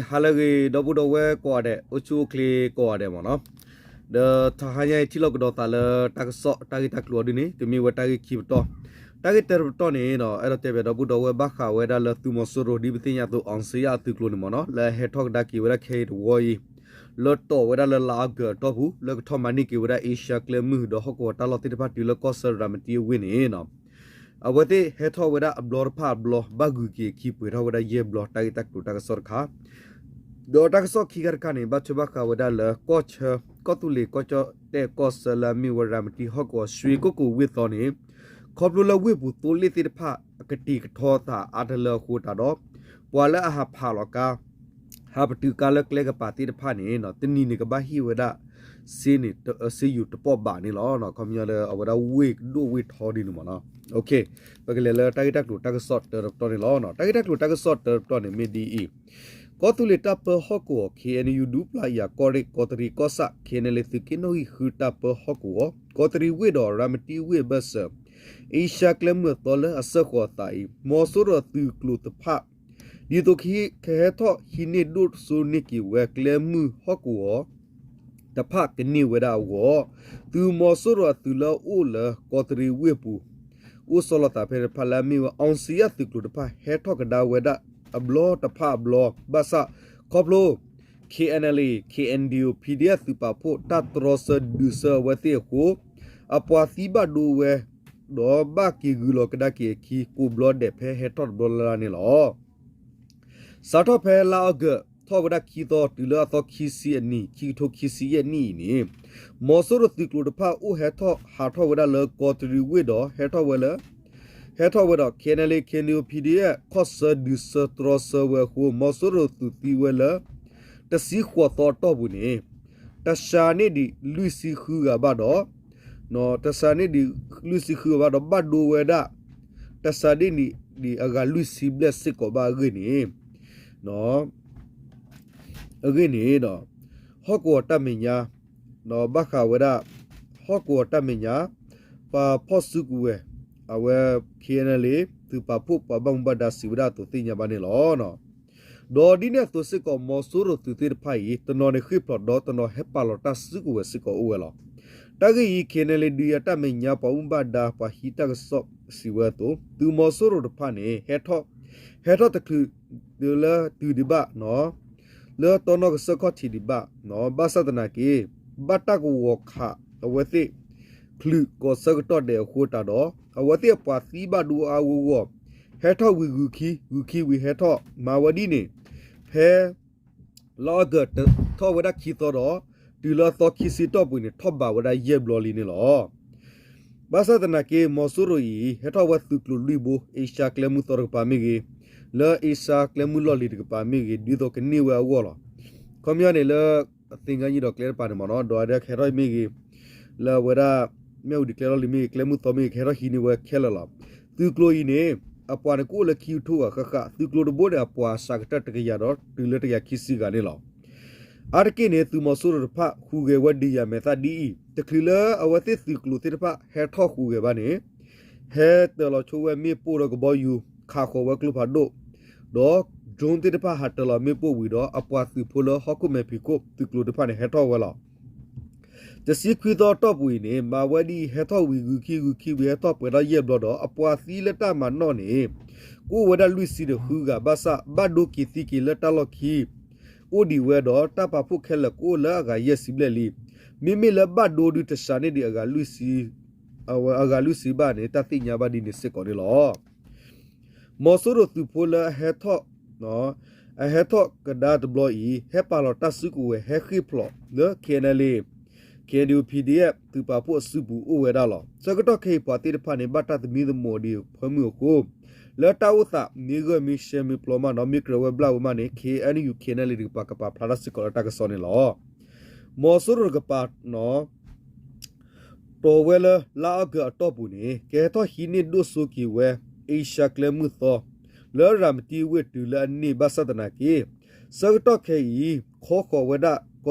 ဟါလၢအဂ့ၤ ဒီပုၢ်ဒီဝဲၢ်ကိးဂၤဒဲး အိၣ်ဆူၣ်အိၣ်ချ့ကိးဂၤဒဲးမ့ၢ်နီၤ, ဒီးတဟါညါအံၤထံၣ်လိာ်ကဒီးသးလၢတၢ်ကစီၣ် တၢ်ဂ့ၢ်တၢ်ကျိၤအီၤဒ်န့ၣ် ကမ့ၢ်ဝဲတၢ်ဂ့ၢ်ခံပတီၢ်, တၢ်ဂ့ၢ်တၢတပတီၢ်န့ၣ် အဲၣ်ဒိးတဲဘၣ်ဒီပုၢ်ဒီဝဲၢ်ဘၣ်ဃးဝဲဒၣ်လၢသုးမီၤစိရိၤ ဒ်ပသ့ၣ်ညါအသိး အောင်ဇေယျ အသုးကျိၤန့ၣ်မ့ၢ်နီၤ လၢအဟဲထီၣ်ကဒါက့ၤဝဲဒၣ်ခဲအံၤတဝီအံၤ လၢတီၢ်ဝဲဒၣ်လၢလါအီကူးအတီၢ်ပူၤ လၢကထီၣ်မၤန့ၢ်က့ၤဝဲဒၣ် အ့ရှါကျဲမုၢ် ဒီးဟီၣ်ကဝီၤတၢ်လီၢ်သ့ၣ်တဖၣ်တုၤလၢကီၢ်ဆၢရၤမတံအဝ့ၢ်န့ၣ် အဝဲသ့ၣ်ဟဲထီၣ်ဝဲဒၣ်အဘျီတဖၣ်အဘျီ ဘၣ်ဂုာ်က့ၤအခံ ပှဲၤထီၣ်ဝဲဒၣ်ယဲၢ်ဘျီ တၢ်ဂ့ၢ်တၢ်ကျိၤတၢ်ကစီၣ်တခါ, ဒီးတၢ်ကစီၣ်ခံခါတခါန့ၣ် ဘၣ်ထွဲဘၣ်ဃးဝဲဒၣ်လၢကီၢ်ဆၢ ကီၢ်သူလ့ၤကီၢ်ကၠီၣ်တဲၣ်ကီၢ်ဆၢလၢအမ့ၢ်ဝဲရၤမတံဟီၣ်ကဝီၤ ရွှေကုက္ကိုဝ့ၢ်သီန့ၣ် ခီဖျိလၢဝ့ၢ်ပူၤသိလ့ၣ်သ့ၣ်တဖၣ် အကတံာ်ကထီသးအါတလၢအဃိသတးဒီး ပှၤလၢအဟးဖးလီၤကါ ဟးပတုာ်ကါလၢကျဲကပၤသ့ၣ်တဖၣ်န့ၣ် တနံၤန့ၣ် ကဘၣ်ဟ့ၣ်ဝဲဒၣ် စ့န့ၣ် စ့ယူၤတပီၢ်ဘးန့ၣ်လီၤ. ခီပညီလၢအဝဲဒၣ်ဝ့ၢ်ကဒိၣ်ဝ့ၢ်ထီဒ်န့ၣ်မ့ၢ်နီၤ. ပကလဲၤလၢတၢ်ဂ့ၢ်တၢ်ကျိၤတၢ်ကစီၣ်တၢတပတီၢ်န့ၣ်လီၤ. တၢ်ဂ့ၢ်တၢ်ကျိၤတၢ်ကစီၣ်တၢတပတီၢ်န့ၣ်မ့ၢ်ဒ်အံၤ, ကီၢ်သူလ့ၤတၢ်ပၢဟီၣ်ကဝီၤ ခ့ၣ်အဲၣ်ယူၣ် ဒူပျၤယၤ ကီၢ်ရ့ၣ် ကီးတရံးကီၢ်ဆၣ် ခ့ၣ်အဲၣ်ယူၣ် သုးက့ၣ်နီၣ်ဂံၢ်ဃုတၢ်ပၢဟီၣ်ကဝီၤ ကီးတရံးဝ့ၢ်ဒီးရၤမတံဝ့ၢ်အဘၢၣ်စၢၤ အ့ရှါကျဲမုၢ်အသီလၢအဆၢဃီၤအသးအံၤ မီၤစိရိၤအသုးကျိၤတဖၣ် ဒ်သိးကဟဲထီၣ်ဟံးန့ၢ်ဒိၣ်စိန့ၢ်က့ၤဝဲကျဲမုၢ်ဟီၣ်ကဝီၤ တဖၣ်ကန့ၢ်ဝဲဒၣ်အဂီၢ်, သုးမီၤစိရိၤအသုးလၢအအိၣ်လၢကီးတရံးဝ့ၢ်ပူၤ အိၣ်ဆီလီၤသးဖဲတဖၣ်လၢအမ့ၢ်ဝဲ အောင်ဇေယျ သုးကျိၤတဖၣ် ဟဲထီၣ်ကဒါဝဲဒၣ်အဘျီတဖၣ်အဘျီ ဘၣ်ဆၣ်ခီဖျိ ခ့ၣ်အဲၣ်ယူၣ် ခ့ၣ်အဲၣ်ယူၣ် ပီၣ်ဒီအက်ဖ် သုးပာ်ဖှိၣ်တၢ်တြီဆၢဒုးဆၢအဝဲသ့ၣ်အဃိ အပှၤသံဘၣ်ဒိဝဲ ဒီးဘၣ်က့ၤဂုာ်လီၤကဒါက့ၤအခံ ကိးဘျီဒဲးဖဲဟဲထီၣ်တဘျီလၢ်လၢ်န့ၣ်လီၤ. စးထီၣ်ဖဲလါအီကူး ထီၣ်ဝဲဒၣ်ခံသီ တုၤလၢအသီခံဆံအနံၤ ခံကထိခံဆံယဲၢ်နံၣ်အံၤန့ၣ် မီၤစိရိၤသုးကျိၤတဖၣ်အိၣ်ဟဲထီၣ်ဟးထီၣ်ဝဲဒၣ်လၢကီးတရံးဝ့ၢ်ဒီး ဟဲထီၣ်ဝဲလၢ ဟဲထီၣ်ဝဲဒီး ခ့ၣ်အဲၣ်ယူၣ် ခ့ၣ်အဲၣ်ယူၣ် ပီၣ်ဒီအက်ဖ် ခီၣ်ဆၢဒုးဆၢတြီဆၢဝဲအဃိ မီၤစိရိၤသုးသံဝဲလၢ တဆံဃိးသီအတီၢ်ပူၤန့ၣ် တစှၤန့ၢ်ဒံးလွံၢ်ဆံဃုဂၤဘၣ်ဒီး တစှၤန့ၢ်ဒံးလွံၢ်ဆံဃုဂၤဘၣ်ဒီး ဘၣ်ဒိဝဲဒၣ် တစှၤန့ၢ်ဒံးအဂၤလွံၢ်ဆံဘျဲၣ်စ့ၢ်ကီးဘၣ်အဂ့ၢ်န့ၣ် အဂ့ၢ်န့ၣ် ဟီၣ်ကဝီၤတၢ်မဲာ်ညါ ဘၣ်ဃးဝဲဒၣ် ဟီၣ်ကဝီၤတၢ်မဲာ်ညါ ပှၤဖီၣ်စုကဝဲၤ အဝဲ ခ့ၣ်အဲၣ်ယူၣ် သုးပာ်ဖှိၣ်ပှၤဘၣ်မူဘၣ်ဒါစံးဝဲဒၣ်အသိးသ့ၣ်ညါဘၣ်န့ၣ်လီၤ. ဒီးဒ်န့ၣ်အသိးစ့ၢ်ကီး မီၤစိရိၤသုးသ့ၣ်တဖၣ်အံၤ တနီၤန့ၣ်ဃ့ၢ်ဖျိးဒီးတနီၤဟဲပာ်လီၤတၢ်စုကဝဲၤစ့ၢ်ကီးအိၣ်ဝဲလီၤ. တၢ်ဂ့ၢ်အံၤ ခ့ၣ်အဲၣ်ယူၣ် ဒုးယၤတၢ်မဲာ်ညါ ပှၤဟံးတၢ်ကစီၣ်စံးဝဲအသိး သုးမီၤစိရိၤတဖၣ်န့ၣ် ဟဲထီၣ် ဟဲထီၣ်တချုးလၢတုၤဒံးဘၣ် လၢတီနီၢ်ကစၢၢ်ခီၣ်ထံးဒံးဘၣ် ဘၣ်ဆၣ်သနာ်က့ ဘၣ်တၢ်ကဝီၤခးအဝဲသ့ၣ် ချုးကီးဆၢကတီၢ်ဒဲးအဃိသတးဒီး အဝဲသ့ၣ်အပှၤသံဘၣ်ဒိအါအါဂီၢ်ဂီၢ် ဟဲထီၣ်ဝံၤဂုၤခံ ဂုၤခံဝံၤဟဲထီၣ် မၤဝဲဒ်န့ၣ် ဖဲ လါအီကူးထီၣ်ဝဲဒၣ်ခံသီဒီး တုၤလၢအသီခံဆံတီၢ်ပူၤန့ၣ် ထီၣ်ဘးဝဲဒၣ်ယဲၢ်ဘျီလံန့ၣ်လီၤ. ဘၣ်ဆၣ်သနာ်က့ မီၤစိရိၤအံၤ ဟဲထီၣ်ဝဲသုးကျိၤလွံၢ်ဘိ အ့ရှါကျဲမုၢ်သီတကပၤမ့ၢ်ဂ့ၤ, လၢအ့ရှါကျဲမုၢ်လီၢ်လံၤတကပၤမ့ၢ်ဂ့ၤ ဒ်သိးကန့ၢ်ဝဲအဂီၢ်လီၤ. ခီပညီန့ၣ်လၢ သ့ၣ်ညါညီဒီးကျဲတပၤန့ၣ်မ့ၢ်နီၤ ဒီးအဒဲကဟဲထီၣ်မ့ၢ်ဂ့ၤ, လၢအဝဲဒၣ် မ့ၣ်အူဒံးကျဲလီၢ်လံၤမ့ၢ်ဂ့ၤ ကျဲမုၢ်သီမ့ၢ်ဂ့ၤ ကဟဲထီၣ်ဟံးန့ၢ်ဝဲခဲလၢာ်လီၤ. သုးကျိၤအံၤန့ၣ် အပှၤန့ၣ်ကအိၣ်လၢခံကထိဂၤဃၣ်ဃၣ် သုးကျိၤတဘိန့ၣ်အပှၤစှၤကတၢၢ်တကယၤဒီးတုၤလၢတကယၤခံဆံဂၤန့ၣ်လီၤ. အါတက့ၢ်န့ၣ် သုးမီၤစိရိၤတဖၣ်ဟူးဂဲၤဝဲဒုးယၤမဲာ်သၣ်ဒ်အံၤ တချုးလၢအဝဲသ့ၣ်သုးကျိၤသ့ၣ်တဖၣ်ဟဲထီၣ်ဟူးဂဲၤဘၣ်န့ၣ် ဟဲတၢၤလီၤဆိဝဲမ့ၣ်ပိၢ်ဒီးကဘီယူၤ ခးဃီၤဝဲကျိဖးဒိၣ်, ဒီး drone သ့ၣ်တဖၣ်ဟးတၢၤလီၤမ့ၣ်ပိၢ်ဝံၤဒီး အပှၤသုးဖိလၢဟီၣ်ခိၣ်မဲာ်ဖံးခိၣ်သုးကျိၤတဖၣ်န့ၣ် ဟဲထီၣ်ဝဲလီၤ. တဆံခွံသီအတီၢ်ပူၤအံၤန့ၣ် မၤဝဲဒ်အံၤ ဟဲထီၣ်ဝံၤဂုၤခံဂုၤခံဝံၤ ဟဲထီၣ်ပှဲၤထီၣ်ယဲၢ်ဘျီဒီး အပှၤသံလၢတၢ်မၤနီၣ်န့ၣ် ကအိၣ်ဝဲဒၣ်လွံၢ်ဆံဒီးဃုဂၤ ဘၣ်ဆၣ် ဘၣ်ဒိက့ၤသံက့ၤလၢတၢ်လီၢ်ခံ အိၣ်ဒံးဝဲဒီး တၢ်ပာ်ဖှိၣ်ခဲလၢာ်ကအိၣ်လၢအဂၤယဲၢ်ဆံဘျဲၣ်လံ. မ့မ့ၢ်လၢဘၣ်ဒိဒုးတစှၤန့ၢ်ဒံးအဂၤလွံၢ်ဆံ အဂၤလွံၢ်ဆံဘၣ်န့ၣ် တၢ်သ့ၣ်ညါဘၣ်ဒ်န့ၣ်စ့ၢ်ကီးန့ၣ်လီၤ. မီၤစိရိၤသုးဖိလၢအဟဲထီၣ် အဟဲထီၣ်ကဒါတဘျီအံၤ ဟဲပာ်လီၤတၢ်စုကဝဲၤ ဟဲဃ့ၢ်ဖျိးလၢ ခ့ၣ်အဲၣ်ယူၣ် ခ့ၣ်အဲၣ်ယူၣ် ပီၣ်ဒီအက်ဖ် သုးပာ်ဖှိၣ်အစုပူၤအိၣ်ဝဲဒၣ်လီၤ. ဆၢကတီၢ်ခဲအံၤပှၤသ့ၣ်တဖၣ်န့ၣ် ဘၣ်တၢ်သမံသမိးဒံးအဖၢမုၢ်အဃိ လၢတၢ်အိၣ်သးမ့ၢ်ဂၢၢ်မ့ၢ်ရှဲမ့ၢ်ပျီမးဒီး မ့ၢ်ကြၢးဝဲဘျၣ်ဝဲမးန့ၣ် ခ့ၣ်အဲၣ်ယူၣ် ခ့ၣ်အဲၣ်ယူၣ် တကပၤ ကပာ်ဖျါတၢ်စ့ၢ်ကီးလၢတၢ်ကစီၣ်န့ၣ်လီၤ. မီၤစိရိၤတကပၤ တီၢ်ဝဲလၢလါအီကူးအတီၢ်ပူၤန့ၣ် ကဟဲထီၣ်ဟံးန့ၢ်ဒိၣ်စိက့ၤဝဲ အ့ရှါကျဲမုၢ်သီ လၢရၤမတံဝ့ၢ်တုၤလၢအန့ၢ်ဘၣ်ဆၣ်သနာ်က့ ဆၢကတီၢ်ခဲအံၤ ခီဃီၤဝဲဒၣ်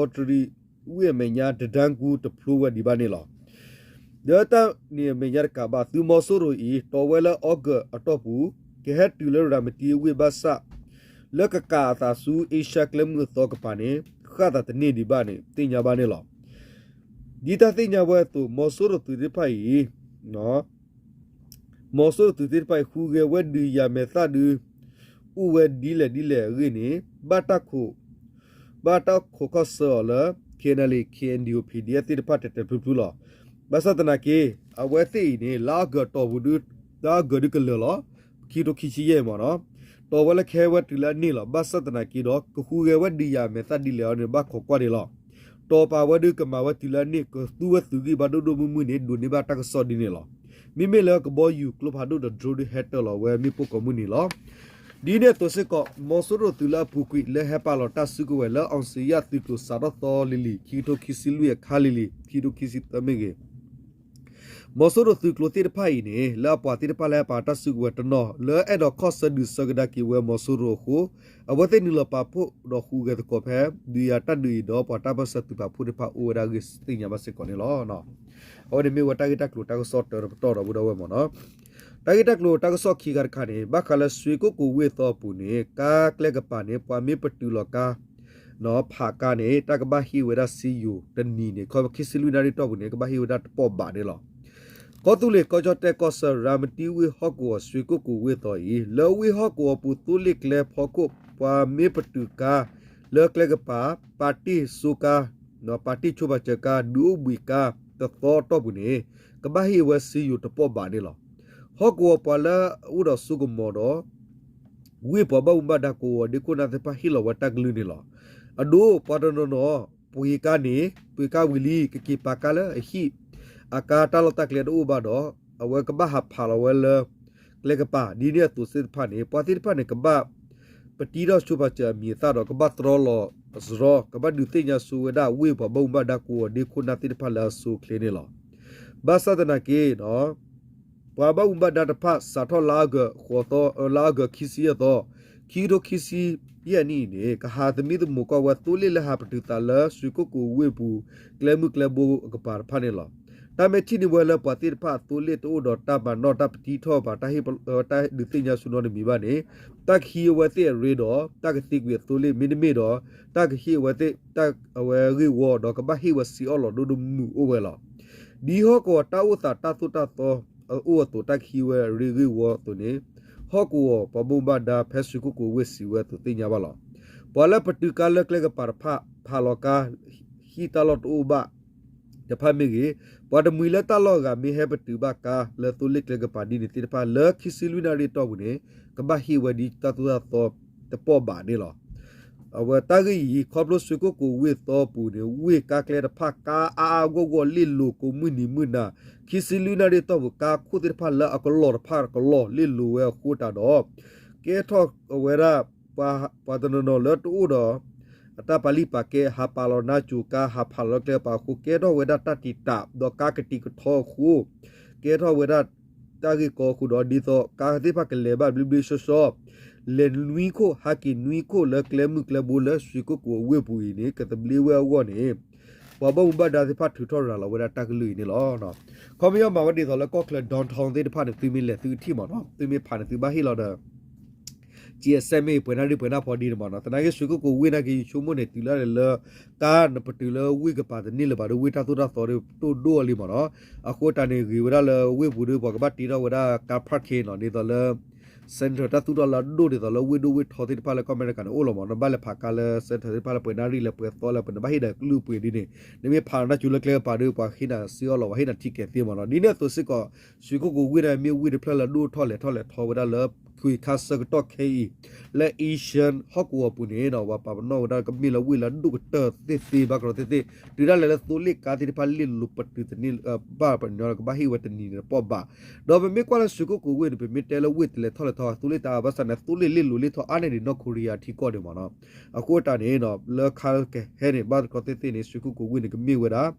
ကီးတရံးဝ့ၢ်အမဲာ်ညါ တဒါကူတဖျိဝဲဒံးဘၣ်န့ၣ်လီၤ. ဒီးတၢ်န့ၣ်အမဲာ်ညါတကးဘၣ် သုးမီၤစိရိၤအံၤ တီၢ်ဝဲလၢအီကူးအတီၢ်ပူၤ ကဟဲတုၤလၢရၤမတံဝ့ၢ်ဘၣ်ဆၣ် လၢကကးအသးဆူအ့ရှါကျဲမုၢ်အသီကပၤန့ၣ် ဃၣ်သးတန့ၢ်ဒံးဘၣ်န့ၣ် သ့ၣ်ညါဘၣ်န့ၣ်လီၤ. ဒ်တၢ်သ့ၣ်ညါဝဲအသိး မီၤစိရိၤသုးသ့ၣ်တဖၣ်အံၤ မီၤစိရိၤသုးသ့ၣ်တဖၣ်အံၤ ဟူးဂဲၤဝဲဒုးယၤမဲာ်သၣ်ဒုး အိၣ်ဝဲဒ်လဲၣ်ဒ်လဲၣ်အဂ့ၢ်န့ၣ် ဘၣ်တၢ်ခိး ဘၣ်တၢ်ခိးခီၣ်ဆၢအီၤလၢ KNLA KNDO PDF သ့ၣ်တဖၣ်တဲာ်တဲာ်ဖျုးဖျုးလီၤ. ဘၣ်ဆၣ်သနာ်က့ အဝဲသ့ၣ်အံၤန့ၣ် လါအီကူးတီၢ်ပူၤဒု လါအီကူးဒုကလၢာ်လီၤ. ခံကထိခံဆံယဲၢ်မ့ၢ်နီၤ တီၢ်ဝဲလၢခဲဝဲတုၤလၢအန့ၣ်လီၤ. ဘၣ်ဆၣ်သနာ်က့ဒီး ကဟူးဂဲၤဝဲဒုးယၤမဲာ်သၣ်ဒ်လဲၣ်အီၤန့ၣ် ဘၣ်ခိးကွၢ်ဒံးလီၤ. တီၢ်ပာ်ဝဲဒုကမၤဝဲတုၤလၢအန့ၣ် ကသူဝဲသုးဂံၢ်ဘါဒိၣ်ဒိၣ်မုၢ်မုၢ်န့ၣ် ဒိးန့ၢ်ဘၣ်တၢ်ကစီၣ်ဒ်န့ၣ်လီၤ. မ့မ့ၢ်လၢကဘီယူၤကျိဖးဒိၣ်ဒီး drone ဒုဟဲတၢၢ်လီၤဝဲမ့ၣ်ပိၢ်ကိးမုၢ်နံၤလီၤ. ဒ်န့ၣ်အသိးစ့ၢ်ကီး မီၤစိရိၤသုးလၢအပူၤကွံာ်လၢဟဲပာ်လီၤတၢ်စုကဝဲၤလၢ အောင်ဇေယျ သုးကျိၤစးထီၣ်သီလံၤလံၤ ခံကထိခံဆံလွံၢ်အခါလံၤလံၤ ခံကထိခံဆံသၢမ့ၢ်ဂ့ၤ မီၤစိရိၤသုးကျိၤသ့ၣ်တဖၣ်အံၤန့ၣ် လၢအပှၤသ့ၣ်တဖၣ်လၢဟဲပာ်တၢ်စုကဝဲၤတနီၤ လၢအဲၣ်ဒိးခီၣ်ဆၢဒုးဆၢကဒါက့ၤဝဲမီၤစိရိၤအဃိ အဝဲသ့ၣ်နုာ်လီၤပာ်ဖှိၣ်ဒီးဟူးဂဲၤသကိးဖဲ ဒုးယၤတၢ်ဒုးအံၤဒီး ပှၤတၢ်ပၢၢ်ဆၢသုးပာ်ဖှိၣ်သ့ၣ်တဖၣ်အိၣ်ဝဲဒၣ်အဂ့ၢ်သ့ၣ်ညါဘၣ်စ့ၢ်ကီးန့ၣ်လီၤ. အဝဲန့ၣ်မ့ၢ်ဝဲတၢ်ဂ့ၢ်တၢ်ကျိၤတၢ်ကစီၣ်တၢတပတီၢ်ဒီးဝဲဒၣ်ဝဲမ့ၢ်နီၤ တၢ်ဂ့ၢ်တၢ်ကျိၤတၢ်ကစီၣ်ခံခါတခါန့ၣ် ဘၣ်ဃးလၢရွှေကုက္ကိုဝ့ၢ်သီအပူၤန့ၣ် ကါကျဲကပၤန့ၣ် ပှၤမ့ၢ်ပတုာ်လီၤကါ ဖးကါန့ၣ် တၢ်ကဘၣ်ဟ့ၣ်ဝဲဒၣ်စ့ယိၤတနံၤန့ၣ် ခီခံဆံလွံၢ်နၣ်ရံၣ်တီၢ်ပူၤန့ၣ် ကဘၣ်ဟ့ၣ်ဝဲဒၣ်တပီၣ်ဘးန့ၣ်လီၤ. ကီၢ်သူလ့ၤကီၢ်ကၠီၣ်တဲၣ်ကီၢ်ဆၢ ရၤမတံဝ့ၢ်ဟီၣ်ကဝီၤ ရွှေကုက္ကိုဝ့ၢ်သီအံၤ လၢဝ့ၢ်ဟီၣ်ကဝီၤပူၤ သိလ့ၣ်ကျဲဖီခိၣ် ပှၤမ့ၢ်ပတုာ်ကါ လၢကျဲကပၤ ပာ်တ့ၢ်စိကါ ပာ်တ့ၢ်ဆိပာ်စၢၤကါ ဒုးအိၣ်ဘှံးကါတသီအတီၢ်ပူၤန့ၣ် ကဘၣ်ဟ့ၣ်ဝဲစ့ယိၤတပီၣ်ဘးန့ၣ်လီၤ. ဟီၣ်ကဝီၤပှၤလၢအအိၣ်ဒီးစိကမီၤဒီး ဝ့ၢ်ပှၤဘၣ်မူဘၣ်ဒါကိးဂၤဒဲးခိၣ်နၢ်သ့ၣ်တဖၣ်ဟ့ၣ်လီၤဝဲတၢ်ကလုၢ်န့ၣ်လီၤ. အဒိ ပှၤတနီၤနီၤ ပှ့ၤကါန့ၣ် ပှ့ၤကါဝံၤလံ ကက့ၤပာ်ကါလၢအဟံၣ် အကါတၢ်လီၢ်တၢ်ကျဲတအိၣ်ဘၣ်ဒီး အဝဲကဘၣ်ဟးဖးလီၤဝဲလၢ ကျဲကပၤ ဒ်န့ၣ်အသိးသ့ၣ်တဖၣ်န့ၣ် ပှၤသ့ၣ်တဖၣ်န့ၣ် ကဘၣ် ပတံထီၣ်ဆိပာ်စၢၤအမံၤအသၣ်ဒီး ကဘၣ်တြီလီၤစရီ ကဘၣ်ဒုးသ့ၣ်ညါဆိဝဲဒၣ်ဝ့ၢ်ပှၤဘၣ်မူဘၣ်ဒါကိးဂၤဒဲးခိၣ်နၢ်သ့ၣ်တဖၣ်လၢအဆိအချ့န့ၣ်လီၤ. ဘၣ်ဆၣ်သနာ်က့ ပှၤဘၣ်မူဘၣ်ဒါတဖၣ် စးထီၣ်လါအီကူးဃိးသီ လါအီကူးခံဆံယဲၢ်သီ ခံကထိခံဆံယဲၢ်နံၣ်အံၤန့ၣ် ကဟးသမံသမိးကွၢ်ဝဲသိလ့ၣ်လၢဟးပတုာ်သးလၢ ရွှေကုက္ကိုဝ့ၢ်ပူၤ ကျဲမုၢ်ကျဲဘိအကပၤတဖၣ်န့ၣ်လီၤ. တၢ်မ့ၢ်ထံၣ်န့ၢ်ဝဲလၢပှၤသ့ၣ်တဖၣ်အသိလ့ၣ်တအိၣ်ဒီးတၢ်မၤနီၣ် တၢ်ပတံထီၣ်ဘၣ် တၢ်ဟ့ၣ် တၢ်ဒုးသ့ၣ်ညါဆိနီတမံၤဘၣ်န့ၣ် တၢ်ကဟံးအဝဲသ့ၣ်အရ့ဒီး တၢ်ကသံကွံာ်အသိလ့ၣ် မ့တမ့ၢ်ဒီး တၢ်ကဟ့ၣ်အဝဲသ့ၣ် တၢ်အဝဲဂ့ၢ်ဝီဒီး ကဘၣ်ဟ့ၣ်ဝဲစ့အီၣ်လီၤဒိၣ်ဒိၣ်မုၢ်မုၢ်အိၣ်ဝဲလီၤ. ဒ်ဟီၣ်ကဝီၤတၢ်အိၣ်သးတၢ်သိၣ်တၢ်သီ အအိၣ်အသိး တၢ်ကဟံးဝဲအရ့ဂ့ၢ်ဝီအသိးန့ၣ် ဟီၣ်ကဝီၤပှၤဘၣ်မူဘၣ်ဒါဖဲရွှေကုက္ကိုဝ့ၢ်စံးဝဲအသိးသ့ၣ်ညါဘၣ်လီၤ. ပှၤလၢပတုာ်ကါလၢကျဲကပၤတဖၣ် ဖးလီၤကါ ဟံၣ်တၢ်လီၢ်တအိၣ်ဘၣ် တဖၣ်မ့ၢ်ဂ့ၤ, ပှၤတမှံၤလၢတၢ်လီၢ်အဂၤမ့ၢ်ဟဲပတုာ်ဘၣ်ကါလၢသိလ့ၣ်ကျဲကပၤဒ်န့ၣ်သ့ၣ်တဖၣ် လၢခံဆံလွံၢ်နၣ်ရံၣ်အတီၢ်ပူၤန့ၣ် ကဘၣ်ဟ့ၣ်ဝဲဒ်တၢ်သိၣ်တၢ်သီတပီၢ်ဘးန့ၣ်လီၤ. အဝဲတၢ်ဂ့ၢ်အံၤ ခီဖျိရွှေကုက္ကိုဝ့ၢ်သီပူၤန့ၣ် ဝ့ၢ်ကါကျဲတဖၣ် ကါအါအါဂီၢ်ဂီၢ်လ့ၣ်လိၤကိးမုၢ်နံၤမုၢ်နၤ, ခံဆံလွံၢ်နၣ်ရံၣ်အတီၢ်ပူၤ ကါခိၣ်သ့ၣ်တဖၣ်လၢအကလီၢ်တဖၣ်ကလီၢ်လ့ၣ်လိၤဝဲအဃိတၢ်ဒီး ကဲထီၣ်ဝဲဒၣ် ပှၤတနီၤနီၤလၢတအိၣ်ဒီး အတၢ်ပာ်လုၢ်ပာ်ကဲ ဟးပာ်လီၤနါစိၤကါ ဟးဖးလီၤလၢကျဲကပၤအဃိ ကဲထီၣ်ဝဲဒၣ်တၢ်တံာ်တာ် ဒီးကါကတံာ်ကထီအဃိ ကဲထီၣ်ဝဲဒၣ်တၢ်ဂ့ၢ်ကီအဃိဒီး ဒ်သိးကါသ့ၣ်တဖၣ်ကလဲၤဘၣ်ဘျ့ဘျ့ဆှီဆှီ လဲၤနွံခိၣ် ဟးက့ၤနွံခိၣ်လၢကျဲမုၢ်ကျဲဘိလၢရွှေကုက္ကိုအဝ့ၢ်ပူၤအံၤန့ၣ် ကသဘျ့ဝဲအဂီၢ်န့ၣ် ပှၤဘၣ်မူဘၣ်ဒါသ့ၣ်တဖၣ်ထုးထီၣ်ရၤလီၤဝဲဒၣ်တၢ်ကလုၢ်အံၤန့ၣ်လီၤ. ခီပညီမၤဝဲဒ်သိးလၢကီၢ်ချၢ downtown သ့ၣ်တဖၣ်န့ၣ် သုမ့ၢ်လဲၤသုကထံၣ်မ့ၢ်နီၤ, သုမ့ၢ်ဖးန့ၣ်သုဘၣ်ဟ့ၣ်လီၤဒီး ကံအစဲမ့ၢ်ပှဲၤနၣ်ရံၣ်ပှဲၤနၣ်ဖီဒ်န့ၣ်မ့ၢ်နီၤ, သနာ်က့ ရွှေကုက္ကိုဝ့ၢ်နာ်က့ ယဆိကမိၣ်န့ၣ် တုၤလၢလၢ ကါနပတုာ်လၢဝ့ၢ်ကပၤတန့ၢ်လၢၤဘၣ်ဒီး ဝ့ၢ်တၢ်သိၣ်တၢ်သီဒီး တဒိၣ်ဒိၣ်အီၤလံမ့ၢ်နီၤ, အဃိတၢ်န့ၣ်ဂ့ၤဝဲဒၣ်လၢဝ့ၢ်ပူၤဒီး ပှၤကဘၣ်တ့ထီၣ်ဝဲဒၣ် car parking နီၤ, ဒ်သိးလၢ center တၢ်သူၣ်ထီၣ်လၢအဒိၣ်ဒ်သိးလၢဝ့ၢ်ဒိၣ်ဝ့ၢ်ထီသ့ၣ်တဖၣ်လၢကီၢ်အမဲရကၤန့ၣ်အိၣ်လီၤမ့ၢ်နီၤ, ဘၣ်လဲၤဖးကါလၢ center သ့ၣ်တဖၣ်လၢပှဲၤနၣ်ရံၣ်လၢပှဲၤသီလၢပှဲၤန့ၣ် ဘၣ်ဟ့ၣ်ဒီးကလုၢ်ပှ့ၤဒ်န့ၣ်, နမ့ၢ်ဖးနၢ်စူၤလၢကျဲကပၤဒီး ပှၤဟ့ၣ်နၤစ့အီၣ်လီၤ ပှၤဟ့ၣ်နၤထံကဲၤသ့မ့ၢ်နီၤ, ဒ်န့ၣ်အသိးစ့ၢ်ကီး ရွှေကုက္ကိုဝ့ၢ်န့ၣ် မ့ၢ်ဝ့ၢ်တဖျၢၣ်လၢအဒိၣ်ထီၣ်လဲၤထီၣ်လဲၤထီဝဲဒၣ်လၢ ခွံခါဆၢကတီၢ်ခဲအံၤ လၢ Asian ဟီၣ်ကဝီၤပူၤန့ၣ်နီၤ, ပှၤပာ်ပနီၣ်ဝဲဒၣ်ကမ့ၢ်လၢဝ့ၢ်လၢအဒိၣ်ကတၢၢ်သ့ၣ်သ့ၣ်ဘၣ်ကဒီးသ့ၣ်သ့ၣ်, တုၤဒၣ်လဲာ်လၢသိလ့ၣ်ကါသ့ၣ်တဖၣ်လ့ၣ်လိၤပတုာ်တန့ၢ်ဘၣ်ပှၤကညီလၢကဘၣ်ဟ့ၣ်ဝဲတနံၤန့ၣ်တပီၢ်ဘး, ဒီးပမ့ၢ်ကွၢ်လၢရွှေကုက္ကိုဝ့ၢ်န့ၣ် ပမ့ၢ်တဲလၢဝ့ၢ်တလဲၤထီၣ်လဲၤထီ သိလ့ၣ်တအါဘၣ်ဆၣ်န့ၣ် သိလ့ၣ်လ့ၣ်လိၤလ့ၣ်ထီၣ်အါန့ၢ်ဒံး နီၢ်ခိရံယါထံကီၢ်ဒံးမ့ၢ်နီၤ, အဃိတၢ်န့ၣ် လၢခါကဟဲန့ၣ် ဘၣ်သ့ၣ်သ့ၣ်န့ၣ် ရွှေကုက္ကိုဝ့ၢ်န့ၣ် ကမ့ၢ်ဝဲဒၣ်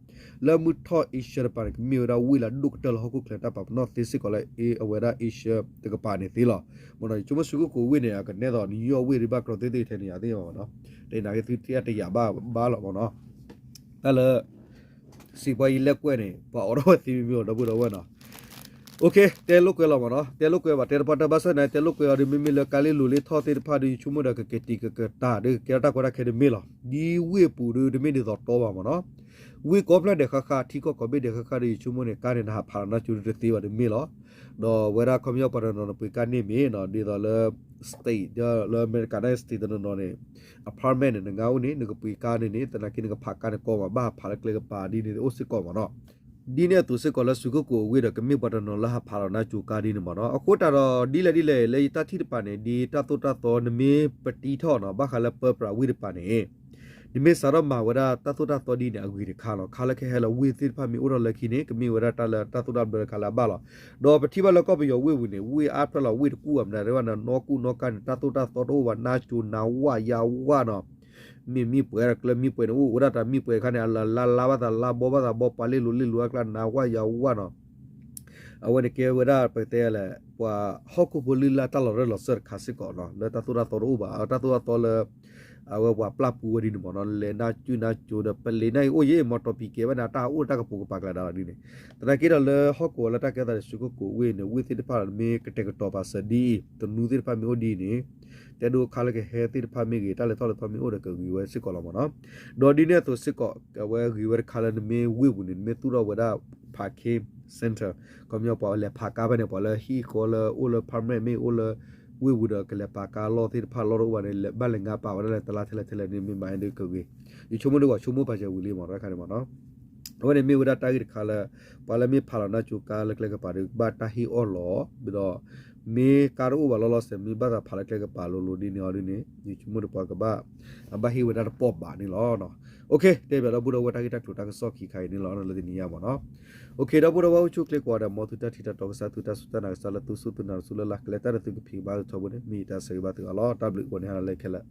လၢမုၢ်ထီၣ် Asia တပၤန့ၣ် ကမ့ၢ်ဝဲဒၣ်ဝ့ၢ်လၢအဒိၣ်ကတၢၢ်လၢဟီၣ်ခိၣ်ချၢတၢ်ပာ်ပနီၣ်သ့စ့ၢ်ကီးလၢအဝဲဒၣ် Asia တကပၤန့ၣ်သ့လီၤ. မ့ၢ်နီၤ ယဆိကမိၣ်ရွှေကုက္ကိုဝ့ၢ်န့ၣ် အကနဲသိး New York ဝ့ၢ်ဒ်ဘၣ်ကဒီးသ့ၣ်သ့ၣ်ထဲန့ၣ် ယသ့ၣ်မ့ၢ်နီၤ, တနာ်က့သုတယၤဘၣ်ဘၣ်လီၤမ့ၢ်နီၤ, တၢ်လၢ စံးပှၤယလဲၤကွဲးန့ၣ် ပှၤအိးထီၣ်ဝဲသ့မ့ၢ်မ့ၢ်ဒီပုၢ်ဒီဝဲၢ်နီၤ, တဲလိာ်ကွဲလီၤမ့ၢ်နီၤ, တဲလိာ်ကွဲဘၣ် တဲတပှၢ်တၢ်ဘၣ်ဆၣ်န့ၣ် တဲလိာ်ကွဲအီၤဒီး မ့မ့ၢ်လၢကါလ့လိၤလ့ထီၣ်သ့ၣ်တဖၣ်ဒီး ယဆိကမိၣ်ဒီး ကကဲတံာ်ကကတာ်ဒီး ကဲထီၣ်တၢ်ကီတၢ်ခဲတမ့ၢ်လီၤ. ဒ်ဝ့ၢ်အပူၤဒီးတမ့ၢ်ဒ်သိးတီဘၣ်မ့ၢ်နီၤ, ဝ့ၢ်ကိးဖျၢၣ်ဒဲးဃါဃါ ထံကီၢ်ကိးဘ့ၣ်ဒဲးဃါဃါဒီး ယဆိကမိၣ်န့ၣ် ကါန့ၣ်နဟးဖးလီၤနါကၠိတသ့ဘၣ်တမ့ၢ်လီၤ. ဒီးဝဲဒၣ်ခီပညီပှၤတနီၤနီၤ နပှ့ၤကါန့ၢ်မ့ၢ်နီၤ ဒ်သိးလၢ state လၢအမဲရကၤန့ၣ် state တနီၤနီၤန့ၣ် apartment န့ၣ် နငါအိၣ်န့ၣ် နကပှ့ၤကါန့ၣ်န့ၣ် သနာ်က့နကဖးကါန့ၣ်ကီမး ဘၣ်ဟးဖးလၢကျဲကပၤဒ်န့ၣ် အိၣ်စ့ၢ်ကီးမ့ၢ်နီၤ. ဒ်န့ၣ်အသိးစ့ၢ်ကီးလၢ စူခိၣ်ကိးအဝ့ၢ်ဒီး ကမ့ၢ်ပှၤတနီၤလၢဟးဖးလီၤနါကၠိကါဒ်န့ၣ်မ့ၢ်နီၤ. အဃိသတးဒီး ဒ်လဲၣ်ဒ်လဲၣ် လၢယတၢ်ထံၣ်တပၤန့ၣ် ဒ်တၢ်သိၣ်တၢ်သီနမ့ၢ်ပတံထီၣ်နီၤ ဘၣ်ဃးလၢပၢပြးဝ့ၢ်တပၤန့ၣ် နမ့ၢ်စးထီၣ်မၤဝဲဒၣ်တၢ်သိၣ်တၢ်သီဒ်န့ၣ် အဂ့ၤတခါလီၤ. ခါလၢကဟဲလီၤ ဝ့ၢ်သ့ၣ်တဖၣ်မ့ၢ်အိၣ်ထီၣ်လၢခံန့ၣ် ကမ့ၢ်ဝဲဒၣ်တၢ်လၢတၢ်သိၣ်တၢ်ဘျၢတခါလၢအဘၣ်လီၤ. ဒီးပထံၣ်ဘၣ်လၢကီၢ်ပယီၤဝ့ၢ်ပူၤန့ၣ် ဝ့ၢ်အါဖျၢၣ်လီၤ ဝ့ၢ်တကူၣ်ဘၣ်မနုၤ တဲဝဲဒၣ်နီၢ်ကူၣ်နီၢ်ကါန့ၣ် တၢ်သိၣ်တၢ်သီတအိၣ်ဘၣ် နါကၠိနါဝၣ်ယါဝၣ်နီၤ. မ့ၢ်မ့ၢ်ပှဲၤဒီးကျၢမ့ၢ်ပှဲၤန့ၣ် အိၣ်ဝဲဒၣ်တၢ်မ့ၢ်ပှဲၤတခါန့ၣ် အလၢလါလါဘၣ်သးလါဘီဘၣ်သးဘီ ပှၤလ့လိၤလ့လိၤအကျါ နါဝၣ်ယါဝၣ်နီၤ. အဝဲန့ၣ်ကဲဝဲဒၣ်ပကတဲလဲၣ် ပှၤဟီၣ်ခိၣ်ဖိလုၢ်လၢ်တၢ်လီၤရၢၢ်လီၤစၢၢ်တခါစ့ၢ်ကီးနီၤ လၢတၢ်သိၣ်တၢ်သီတအိၣ်ဘၣ် တၢ်သိၣ်တၢ်သီလၢ အဝဲပှၤပျၢ်ပူဝဲဒ်န့ၣ်မ့ၢ်နီၤ လဲၤနါကၠိနါကၠိဒီး ပလ့းနၢ်အံၤအိၣ်ယဲၢ်မ့ၢ်တီၤပံၤကဲဘၣ်န့ၣ် အတၢ်အိၣ်တၢ်ကပိာ်ကပၤကျါဒၣ်ဒ်န့ၣ်. သနာ်က့ဒီးလၢဟီၣ်ကဝီၤလၢတၢ်ကဲသးဒီး စူခိၣ်ကိးဝ့ၢ်န့ၣ် ဝ့ၢ်သ့ၣ်တဖၣ်ဒီး မ့ၢ်ကတဲာ်ကတီၤပာ်စၢၤဒ်အံၤ တနူသ့ၣ်တဖၣ်မ့ၢ်အိၣ်ဒ်အံၤန့ၣ် တဲဒိခါလၢကဟဲသ့ၣ်တဖၣ်မ့ၢ်ဂ့ၤ တၢ်လဲၤထီၣ်လဲၤထီမ့ၢ်အိၣ်ဒီးကဂ့ၤဝဲစ့ၢ်ကီးလီၤမ့ၢ်နီၤ. ဒီးဒ်န့ၣ်အသိးစ့ၢ်ကီး အဝဲဂ့ၤဝဲတခါလၢနမ့ၢ်ဝ့ၢ်ပူၤန့ၣ် နမ့ၢ်သူၣ်ထီၣ်ဝဲဒၣ် parking center ခီပညီပှၤလဲၤဖးကါဖဲန့ၣ် ပှၤလၢဟံၣ်ဃီလၢအိၣ်လၢ permit မ့ၢ်အိၣ်လၢ ဝ့ၢ်ပူၤဒီးကလဲၤပာ်ကါလီၢ်သ့ၣ်တဖၣ်လီၢ်တအိၣ်ဘၣ်န့ၣ် ဘၣ်လဲၤငါပာ်ဝဲဒၣ်လဲၤတလါထဲလဲၣ်ထဲလဲၣ်န့ၣ် မ့ၢ်မၤဒ်ကဂ့ၤ. ယဆိကမိၣ်ဒ်ပှၤဆိကမိၣ်ပာ်စၢၤဝံၤလံမ့ၢ်တခါန့ၣ်မ့ၢ်နီၤ. အဝဲန့ၣ်မ့ၢ်ဝဲဒၣ်တၢ်ဂ့ၢ်တခါလၢ ပှၤလၢမ့ၢ်ဖးလီၤနါကၠိကါလၢကျဲကပၤဒီး ဘၣ်တၢ်ဟ့ၣ်အီၣ်လီၤ ဒီး မ့ၢ်ကါတအိၣ်ဘၣ်လီၤလီၤဆဲး မ့ၢ်ဘၣ်သးဖးလၢကျဲကပၤလိၤလိၤဒ်န့ၣ်အီၤဒ်န့ၣ် ယဆိကမိၣ်ဒီးပှၤကဘၣ် အဘၣ်ဟ့ၣ်ဝဲဒၣ်တပီၢ်ဘၣ်န့ၣ်လီၤ. တဲဘၣ်ဒီပုၢ်ဒီဝဲၢ်တၢ်ဂ့ၢ်တၢ်ကျိၤတၢ်ကစီၣ်ခံခါအံၤန့ၣ်လီၤ လၢတနံၤညါမ့ၢ်နီၤ. ဒီပုၢ်ဒီဝဲၢ်အိၣ်ဆူၣ်အိၣ်ချ့ကိးဂၤဒဲး မ်သုတၢ်ထံၣ်တၢ်တီကစၢ် သုတၢ်စူၢ်တၢ်နာ်ကစၢ်လၢသုစူၢ်သုနာ်တစူၢ်လၢ်လၢ် ကလဲၤတၢ်ဒီးသုကဖံးကမၤသုထီဘိန့ၣ် မ့ၢ်ယတၢ်ဆၢဂ့ၤဘၣ်သုအါလီၤ. တၢ်ဘျုးကိးန့ၢ်ဟါလၢခဲလၢာ်